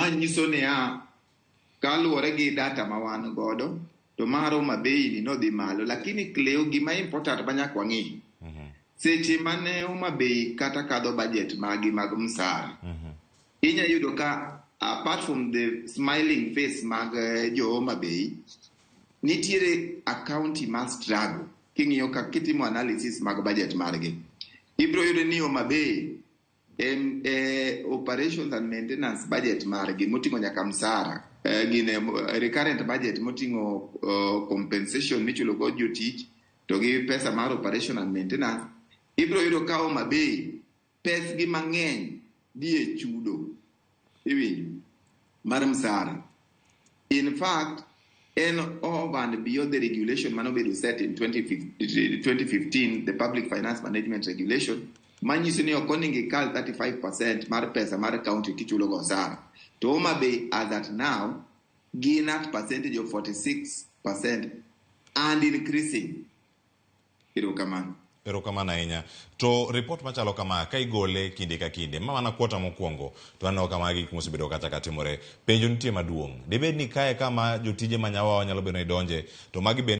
Ma nyiso niya, kaluwore gi data ma wan godo, to mar Homa Bay ni nodhi malo. Lakini Cleo, gima important ma nyaka wang'i, seche mane Homa Bay kata kadho budget magi mag msara, inya yudo ka apart from the smiling face mag jo Homa Bay, nitiere a county ma struggle. King'iyo ka kitimo analysis mag budget margi, ibiro yudo ni Homa Bay operations and maintenance budget margi moting'o nyaka msara, gine recurrent budget moting'o compensation michulo go jotich to gi pesa mar operation and maintenance, ibiro yudo ka Homa Bay pesgi mang'eny dhi e chudo, iwinjo, mar msara. In fact, en over and beyond the regulation manobedo set in 2015, the Public Finance Management Regulation, manyiso ni ok onego ikal 35% mar pesa mar county kichulo go osara. To Homa Bay as at now gin at percentage of 46% and increasing. Erokamano. Erokamano ahinya. To report machalo kama ka igole kinde ka kinde, ma mana kwota mokwongo, to aneno ka magi gik mosebedo kata ka timore. Penjo nitie maduong'. Dibed ni kae kama jotije ma nyawawa nyalo bedo ni donje, to magi bende